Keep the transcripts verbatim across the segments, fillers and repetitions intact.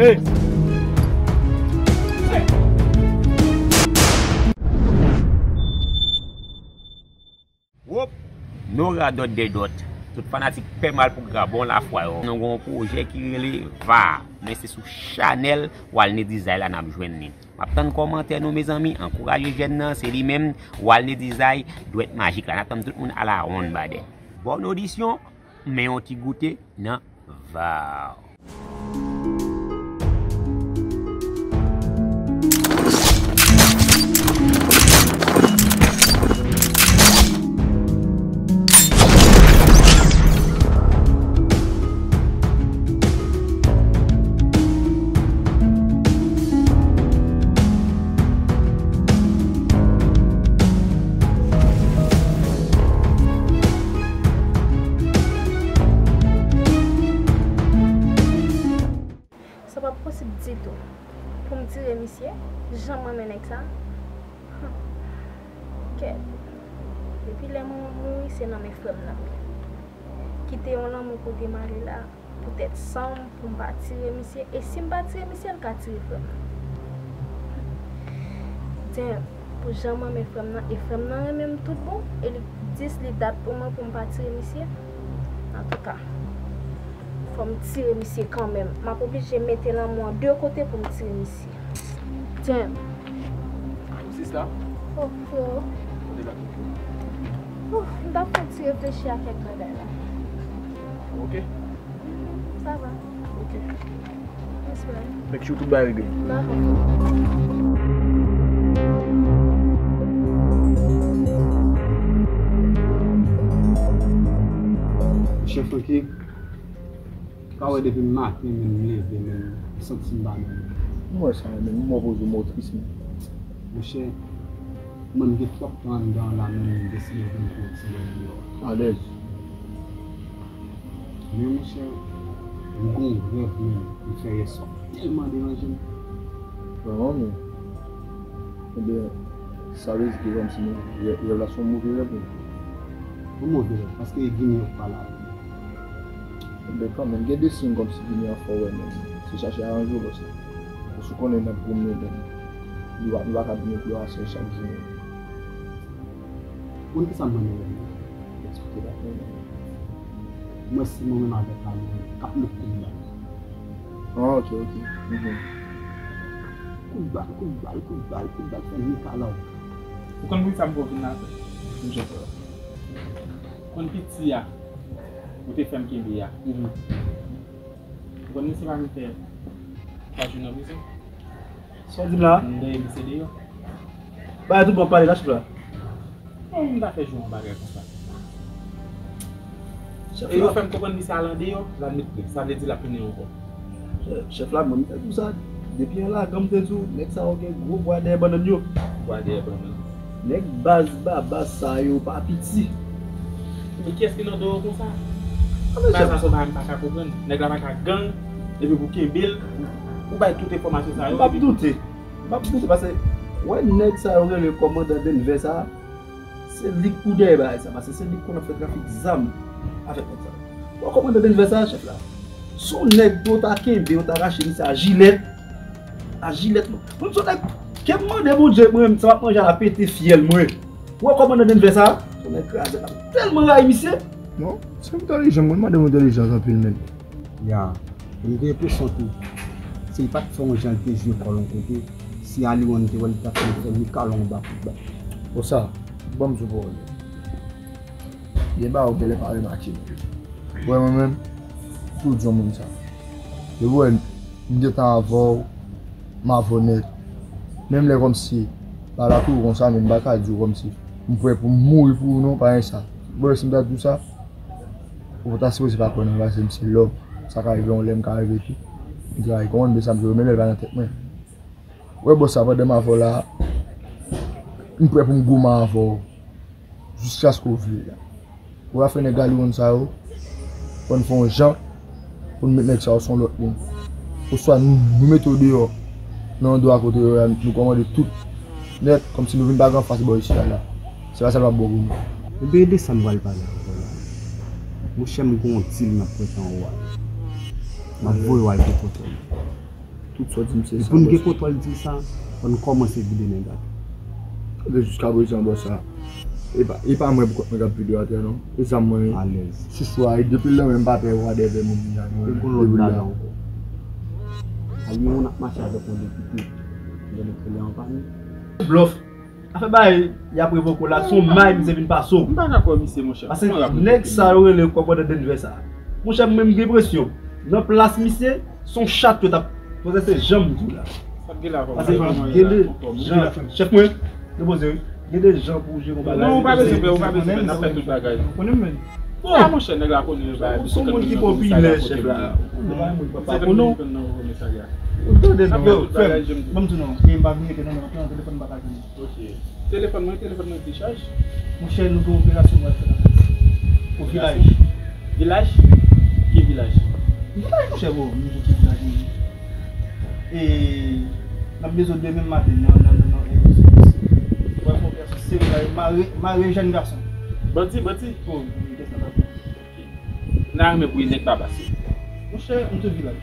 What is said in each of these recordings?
Wop! Nora dòt dè dòt. Tout fanatik Pè Mal pou Gra, bon lafwa yo. Nou gen yon pwojè ki rele Va, men se sou chanèl Walney Design la n ap jwenn li. M ap tann kòmantè nou, mezanmi. Ankouraje jèn nan, se li menm, Walney Design, dwèt majik la. N ap tann tout moun alawonn, badè. Bòn odisyon, men yon ti goute nan Va. Sa p ap posib ditou pou m tire misye, jan m renmen nèg sa. Kèt. Depi lè mwen mouri, se nan men frè m nan m ye. Kite yon lanmou kote m ale la, poutèt san m, pou m pa tire misye. E si m pa tire misye, l ka tire frè m nan. Damn, pou jan m renmen frè m nan, e frè m nan renmen m tout bon, e li dis li dat pou mwen pou m pa tire misye. Antouka, fò m tire misye kanmenm. M ap oblije mete lanmou an de kote pou m tire misye. Damn. Sista? Oh, freo. Kote gate? Oh, m t ap fè yon ti reflechi a kèk bagay la. Ok. Mhm, sa va. Ok. Yes, man. Make sure tout bagay regle. Dakò. Chèf Francky, pa wè depi maten menm m leve menm, m santi m pa byen. M wè sa menm, m wè poze w tris menm. Monchè, mwen m gen twòp tan anndan an la menm, m deside vin pou yon ti lè deyò. Alèz. Men monchè, m gon rèv menm m fè yè swa tèlman deranje m. Vrèman menm. Ebyen, sa vle di ke kòmsi rè-, rèv la se yon move rèv menm. Yon move rèv, paske e ginen yo k pale avè m. Ebyen, kanmenm, gen de siy kòmsi ginen an fè w wè menm. Se chache aranje w, paske ou konnen n ap goumen menm. Nou pa, nou pa ka vin nan plasè chak jou menm. Konn kisa m renmen wè menm? Eksplike pa konn. M wè si mwen menm avèk Alou k ap met kout bal. Ah, ok, ok. Mhm. Kout bal, kout bal, kout bal, kout bal, fè m nik Alou. Ou konn poukisa m pran vin la? M jete w. Konn piti a, ou te fè m kenbe a. Mhm. Ou konn misye pa vin fè twa jou nan prizon? Sa w di m la? M dèyè misye deyò. Bagay tout bon ap pale la, chèf la. Kòman moun ta fè jwe yon bagay konsa? Chèf la. E yo fè m konprann misye al andeyò, l al met prèv. Sa vle di l ap tounen ankò. Chèf, chèf la, mwen, m te di w sa. Depi an lagan, m te di w, nèg sa yo gen gwo bwa dèyè bannann yo. Bwa dèyè bannann. Nèg baz Babas sa yo pa piti. Men kiyès ki nan do yo konsa? Sa se yon bagay m pa ka konprann. Nèg la pa ka gang, epi pou kenbe l, ou bay tout enfòmasyon sa yo. M p ap doute. M p ap doute, paske, wè nèg sa yo rele kòmandan Denvè sa, se li k pou dèyè bagay sa, paske se li k konn ap fè trafik zam avèk nèg sa yo. Wè kòmandan Denvè sa, chèf la. Se yon nèg pou yo ta kenbe, yo ta rache misye a jilèt. A jilèt, non. Mwen, se yon nèg, ke m mande Bondye, mwen menm, sa m ap manje a la pete fyèl mwen. Ou wè kòmandan Denvè sa? Se yon nèg kraze, m tèlman rayi misye. Non, se entèlijan, mwen mande entèlijans anpil, men. Ya, e m gen enpresyon tou, si l pa t fè yon jan l te jwe kò l yon kote, si Aliwon te wè l, li t ap fè l fè mikalon anba kout bal. Bon sa, ban m di w pawòl yo. Gen bagay ou genlè pa remake menm. Ou wè mwen menm, tou di yon moun sa. Depi w wè m gentan avè w, m avè w nèt. Menm lè kòmsi bagay la tou konsa, men m pa ka di w kòmsi m prè pou m mouri pou ou non, pa gen sa. Ou wè si m ta di w sa, ou ta sipoze pa kwè nan m, paske m se lòm. Sa ka rive yon lè, m ka reve tou. M travay kòmandan sa m te yo, men lè l pa nan tèt mwen. Ou wè bòs sa, pandan m avè w la, m prè pou m goumen avè w jiskaske w vle la. Ou va fè nèg Aliwon sa yo, fò n fè yon jan pou n met nèg sa yo sou yon lòt liy. Oswa nou, nou mete yo deyò nan yon dwa kote yo, nou kòmande tout nèt, kòmsi nou vin pa gen anfas bò isi a la. Se pa sa l p ap bon pou nou. Ebyen, de sa m pral pale avè w la. Monchè, m gen yon dil m ap prete an ou a. M ap voye w al gen kote w. Tout sa w di m se sa, bòs. Pou n gen kontwòl di sa, fò n kòmanse vide nèg atè. Tande, jiskaprezan, bòs, sa, e pa, e pa mwen poukont mwen k ap vide w atè non. E zam mwen. Alèz. Si swa, e depi lè menm m pa pè wa dèyè moun nan. Depi lè ankò. Alye, moun ap mache avèk yon depite. Lè nou fè lè anpami. Blòf. Afè bagay, y ap revoke w la, se yon may misye vin pase w. M pa dakò misye, monchè. Paske nèg sa yo rele kòmandan Denver sa. Monchè, mwen menm m gen enpresyon, nan plas misye, se yon chat yo t ap poze, se jan m di w la. Sa k gen la, kòmandan? Paske gen de jan, chèf mwen, depoze wi. Gen de jan pou w jere yon bagay. Non, ou pa bezwen pè, ou pa bezwen pè, n ap fè tout bagay. Ou konnen m menm. Bon. A, monchè, nèg la konnen bagay. Se yon moun ki popilè, chèf la. Ou pa yon moun ki pa konnen. Ou tande non, yo, frè m, ban m di w non, e m pa vin rete non, nan telefòn m pa ka jwenn. Ok. Telefòn mwen, telefòn mwen dechaj. Monchè, nou gen operasyon nou al fè nan Ayiti. O vilaj. Vilaj? Ki vilaj? Vilaj, monchè, bon, nou gen ki vilaj nou ye. E n ap bezwen demen maten nan, nan, nan, nan, nan, w ap fè operasyon serye la, mare, mare jèn gason. Bandi, bandi? Oh, m te santi. N a renmen pou e nèg pa pase. Monchè, m tout vilaj.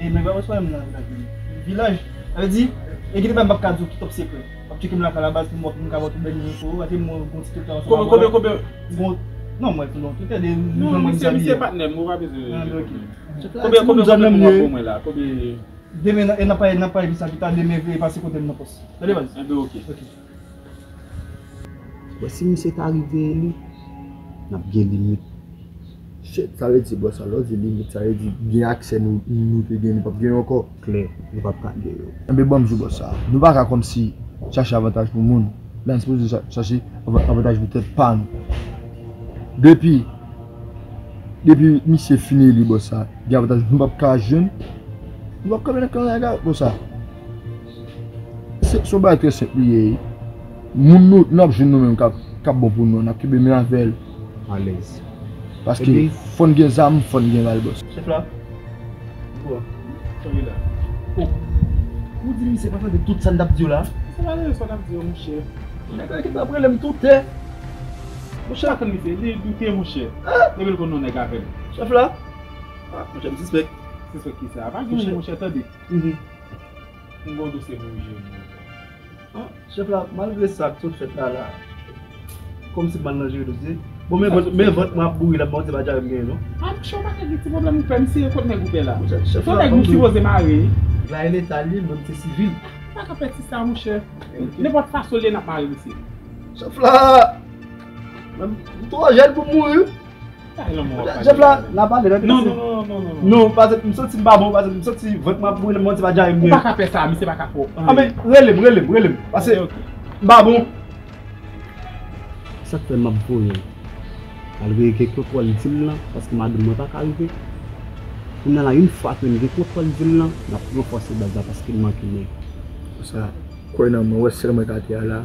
E men pa pase m nan vilaj. Vilaj, sa vle di, e gen de bagay m p ap ka di w ki twòp sekrè. W ap tcheke m lakay la baz pou m wè pou m ka wè tout bèl nivo pou ou. Ate mwen gon ti tout ansanm avè w. Konbyen, konbyen, konbyen? Bon, non, mwen tou non. Tout de nou janm mwen sa liye. Non, misye, misye patnè m, ou pa bezwen. Ah, ok. Konbyen, konbyen, konbyen moun w ap ban mwen la? Konbyen? Demen, n ap pale, n ap pale de sa pita, demen veye pase kote m nan pòs. Tande baz? Enben, ok. Ok. Bon, si misye ta rive eli, n ap gen limit. Shit, sa vle di, bòs, sa, lè w di limit, sa vle di gen aksè nou, nou te gen, nou p ap gen yo ankò. Klè, nou p ap ka gen yo. Enben, ban m di w, bòs, sa, nou pa ka kòmsi chache avantaj pou moun. La, n sipoze cha-, chache ava-, avantaj pou tèt pa nou. Depi, depi misye fin eli, bòs, sa, gen avantaj nou p ap ka jwenn. Nou p ap kanpe nan kan la, bòs, sa. Se, se yon bagay trè senp li ye. Moun nou, n ap jwenn nou menm k ap, k ap bon pou nou, n ap kenbe men avè l. Alèz. Paske fò n gen zam, fò n gen bal, bòs. Chèf la. Bon. Sa w ye la? Oh. Ou di misye pa tande tout sa n t ap di w la? Se pa tande sa n ap di w, monchè. Nèg la ki t ap rele m toutè. Monchè. Pa tann misye, li doute, monchè. Depi l konn yon nèg avè l. Chèf la? Ah, monchè, m sispèk. Sispèk kisa? Pa gen anyen, monchè, tande. Mhm. M gon dosye pou ou jere. Ah, chèf la, malgre sa k sot fèt la, la, kòmsi m al nan jere dosye. Bon, men vant, men vant mwen ap boure la, bon, se pa dyare m genyen, non. Ah, monchè, ou pa ka gen ti pwoblèm ou pè, misye, kot nèg ou pè la? Chèf la, nèg nou sipoze mare. La e leta li, mwen se sivil. Ou pa ka pè ti sa, monchè. Nenpòt fason l ye, n ap mare misye. Chèf la, mwen, m twò jèn pou m mouri. Jèf la, n a pale, non? Non, non, non, non, non, non. Non, paske m santi m pa bon, paske m santi vant mwen ap boule, m santi pa dyare m genyen. Ou pa ka fè sa, misye pa ka fè w anyen. Anben, rele m, rele m, rele m. Paske m pa bon. Sa k fè m ap voye l. Malgre gen kontwòl di m lan, paske madanm mwen pa ka rive. Kounye a la, yon fwa ke n gen kontwòl di m lan, n ap ranfòse baz la paske n manke nèg. Sa, kwè nan mwen, wè sèl mwen k atè a la.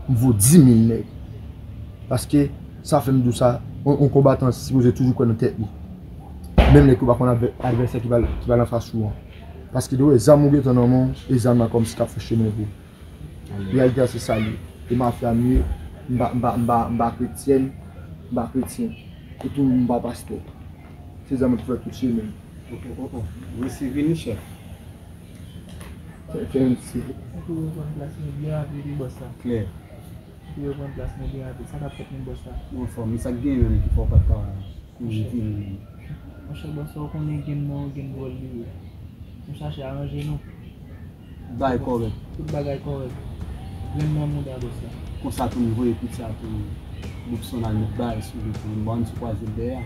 M vo di mil nèg. Paske sa fè m di w sa, yon, yon konbatan sipoze toujou kwè nan tèt li. Menm lè ke w pa konn advè-, advèsè ki pral, ki pral anfas ou an. Paske de wè zam ou gentan nan men w, e zam nan kòmsi k ap fè chemen pou ou. Reyalite a se sa l ye. E mafya m ye, m pa, m pa, m pa, m pa kretyèn, m pa kretyen. E tou m pa pastè. Se zam ki fè tout chemen. Ok, oh, oh. Resi vini, chèf. Fè, fè yon ti. Ou pou reprann plas nou byen rapid, wi, bòs la. Klè. Ou pou reprann plas nou byen rapid. Sa k ap fèt menm, bòs la? Mwen anfòm, men sa k genyen menm ki fè w pa t ka kouri vini menm? Monchè, bòs la, ou konnen gen nan, gen dwòl li ye. Nou chache aranje nou. Bay kòrèk. Tout bagay kòrèk. Grenn nan mouda bòs la. Konsa tou m voye piti a tou Boukson al met bagay sou li tou. M pa konn si w kwaze l dèyè.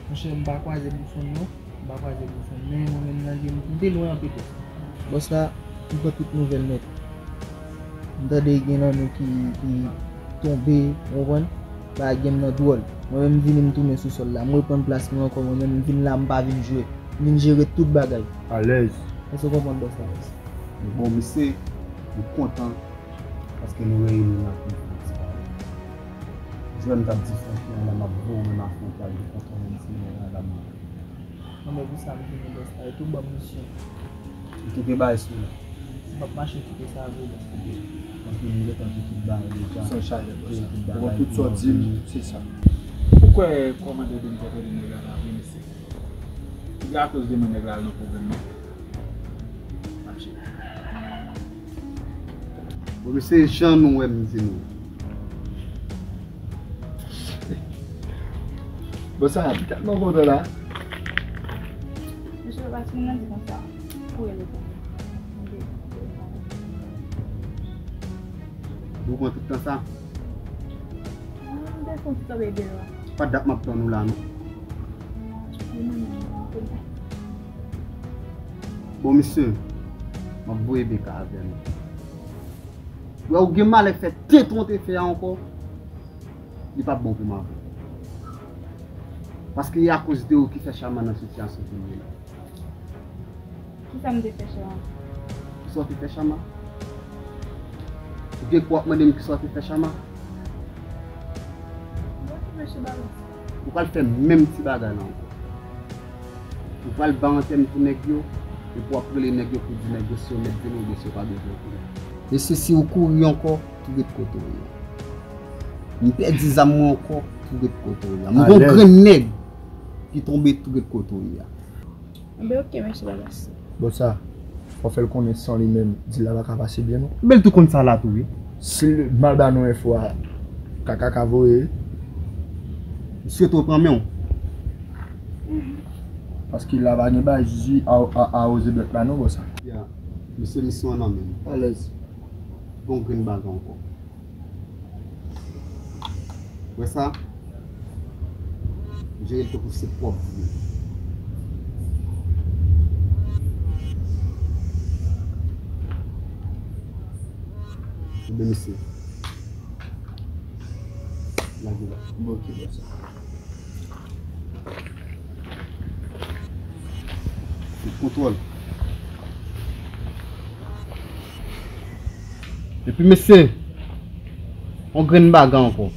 Monchè, m pa kwaze Boukson non. M pa kwaze Boukson. Men mwen menm nan je m, m te lwen anpil. Bòs la, m pran tout nouvèl nèt. M tande gen nan nou ki, ki tonbe, ou konprann? Bagay gen nan dwòl. Mwen menm m vini m tounen sou sòl la. M reprann plas mwen ankò, mwen menm m vin la, m pa vin jwe. M vin jere tout bagay. Alèz. Èske w konprann bòs la? Bon, mesye, m kontan paske nou reyini la pou n fè yon ti pale. Jwè m t ap di Franklin la, m ap voye w menm afwonte al de kontan menm si mwen la, la m. Non, men pou sa m vini bòs la, e tou ban m misyon. Ou tou gen bagay sou ou? Si m ap mache kite sa vre bòs la. Anpil m gentan di tout bagay deja. San chaje bòs la. Bon, tout sa w di m, se sa. Ou kwè kòmandan Denis ap ede nèg la la vre mesye? Li gen akoz de mwen nèg la al nan pwoblèm nan. Bon, mesye, jan nou wè m di nou. Bon, sa, m tèlman kontan la. Mesye, pa t fin nan di konsa. Pou rele pou mwen. Ou pran tout tan sa? Mwen, m te fè yon ti kanpe deyò a. Pa dat m ap tann ou la, non. Wi, mwen menm, mwen konnen. Bon, mesye, m ap voye Beka avè nou. Wè, ou gen malè fè tentwon te fè a ankò, li p ap bon pou m avè w. Paske e akoz de ou ki fè Chama nan sitiyasyon ke l ye la. Kisa m te fè Chama? Kisa w te fè Chama? Ou gen pou w ap mande m kisa w te fè Chama? Mwen te fè Chama. Ou pral fè menm ti bagay la ankò. Ou pral ba antèn pou nèg yo, epi w ap rele nèg yo pou di nèg yo si yo mèt vini oubyen si yo pa bezwen vini. Mesye, si ou kouri ankò, tou ret kote w ye a. M pèdi zam mwen ankò, tou ret kote w ye a. M gon grenn nèg ki tonbe, tou ret kote w ye a. Enben, oke, mesye Babas. Bon, sa, fò fè l konnen san li menm, dil la pa ka pase byen, non. Enben, l tou konn sa la tou, wi. Si l mal ba nou enfo a, kaka ka voye. M swete w pran men w. Paske la pa gen bagay, jis a, a, awoze bèt la, non, bon, sa. Ya, mesye, misyon an nan men m. Alèz. Bon grenn bagay ankò. Wè sa? Jere l tankou se pwòp vi w. Ebyen, mesye. Lage la. Bon, ok, bon, sa. Sou kontwòl. Epi, mesye, yon grenn bagay ankò.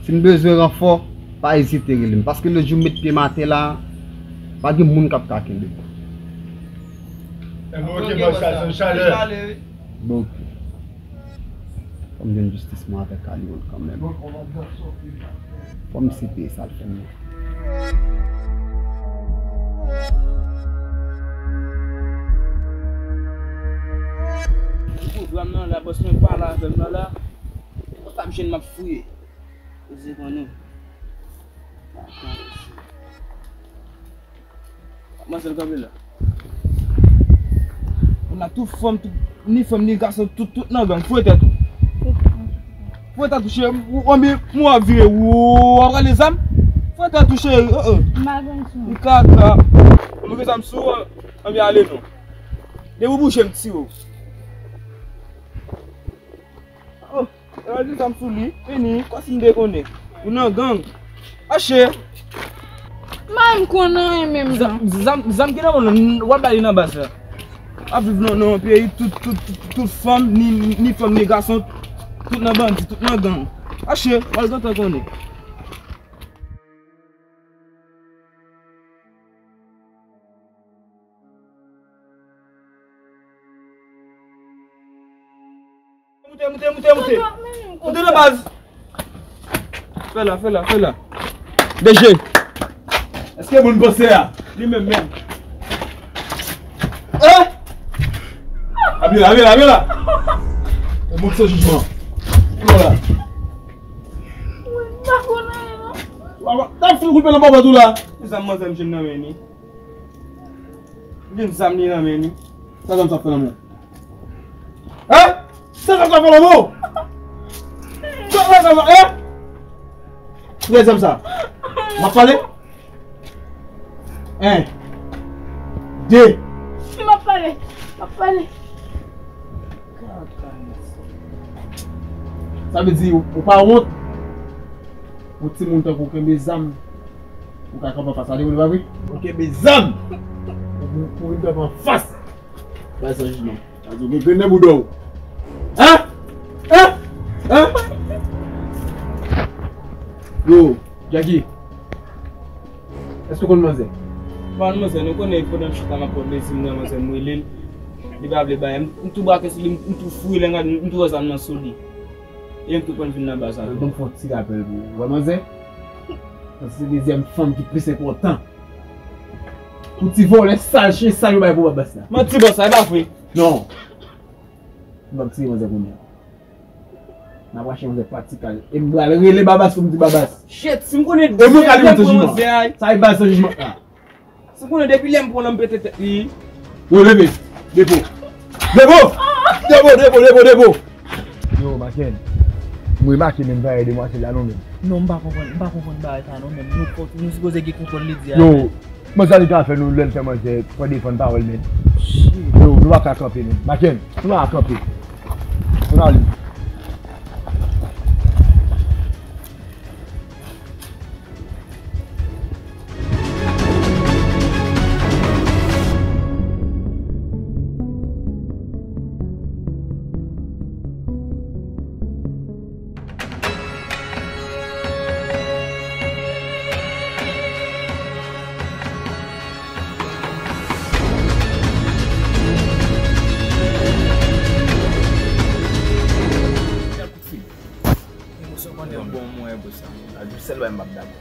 Si n bezwen ranfò, pa ezite rele m. Paske lè jou m met pye m atè la, pa gen moun k ap ka kenbe m. Bon, ok. Fò m jwenn jistis mwen avèk Aliwon kanmenm. Fò m si peye sa l fè m nan. Pwogram nan la, bòs mwen pale avè m nan la. Ou t ap jwenn m ap fouye. Ou se konnen. Manzèl kanpe la. Ou la tout fanm, tout, ni fanm, ni gason, tout, tout nan gang. Foure tèt ou. Foure tèt ou, cheri. Ou, ou, anbi, mwen ap vire. Ou, ou ap rale zam. Foure tèt ou, cheri. Oh, oh. M pa jwenn sou. Ou kaka. Ou gen zam sou ou, anbi ale non. Depi ou bouje, m tire w. Oh. Yo di zam sou li, fini, kòmsi m te konnen. Ou nan gang. Mache! M pa menm konn anyen menm jan. Zam, zam, zam ki nan men w, w ap ba li nan baz la. W ap viv nan, nan yon peyi, tout, tout, tout, tout fanm, ni, ni, ni fanm, ni gason, tout nan bandi, tout nan gang. Mache, w al gentan konnen. Moute, moute, moute, moute. Moute nan baz. Fè la, fè la, fè la. D G. Èske moun panse a? Li menm menm. Eh! Abye la, abye la, abye la. E moun san jijman. Vwala. Mwen pa konn anyen non. Papa, t ap fin kout pye nan papa tou la. Ki zam manzè m jwenn nan men li? Gen zam li nan men li. Sa zam sa ap fè nan men w? Hein? Sa zam sa ap fè nan men w? Sa, sa, sa, sa, hein? Ki zam sa? M ap pale? En. De. M ap pale. M ap pale. Sa vle di, ou, ou pa wont? Yon timoun tankou w kenbe zam, ou ka kanpe anfas a li, ou pa vre? Ou kenbe zam! Ou, ou vin kanpe anfas! Bay sa jijman. Sa di w gen grenn nan bouda w. Hein? Hein? Hein? Yo, Jackie. Èske w konn manzè? M pa konn manzè, nou konnen pandan m chita m ap pran plezi m nan manzè, m rele l. Li pa vle bay. M, m tou brake sou li, m, m tou fouye lè m gade, m tou wè zam nan sou li. E m tou pran vin nan baz avè l. Ban m fè yon ti rapèl pou ou. Ou wè manzè? Sa se dezyèm fanm ki plis enpòtan. Pou ti vòlè sal, chen sal yo bay pou bòs la. Manti bòs la, e pa vre. Non. M p ap tiye manzè kounye a. N ap rache manzè patikal. E m pral rele Babas pou m di Babas. Shit, si m konnen depi lè m pran manzè a. Sa e baz San Jijman la. Si m konnen depi lè m pran l, m pete tèt li. Yo, leve. Depo. Depo! Depo, depo, depo, depo! Yo, Maken. M remake menm bagay demwazèl la non menm. Non, m pa konprann, m pa konprann bagay sa non menm. Nou, nou sipoze gen kontwòl Ledi a. Yo, men sa li ka fè nou lè l fè manzè pran defann pawòl menm. Yo, nou pa ka kanpe menm. Maken, nou pa ka kanpe. Ann ale. Emosyon kònde yon bon mwen pou sa. Sa di sèl bagay m p ap dakò.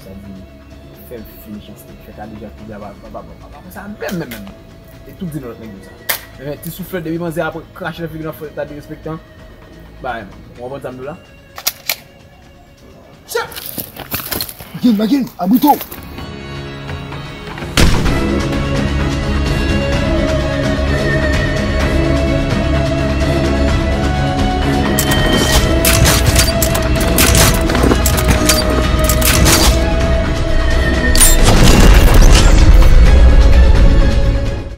Sa di fè m fini chans li. Fè Kadejak ki di a pa pa pa pa pa fè sa menm menm menm. E tout di nan lòt nèg yo sa. Men ti souflèt depi manzè ap krache nan figi nan fè ta derespektan. Ba, ou konprann sa m di w la? Chè! Makin, makin, abrito!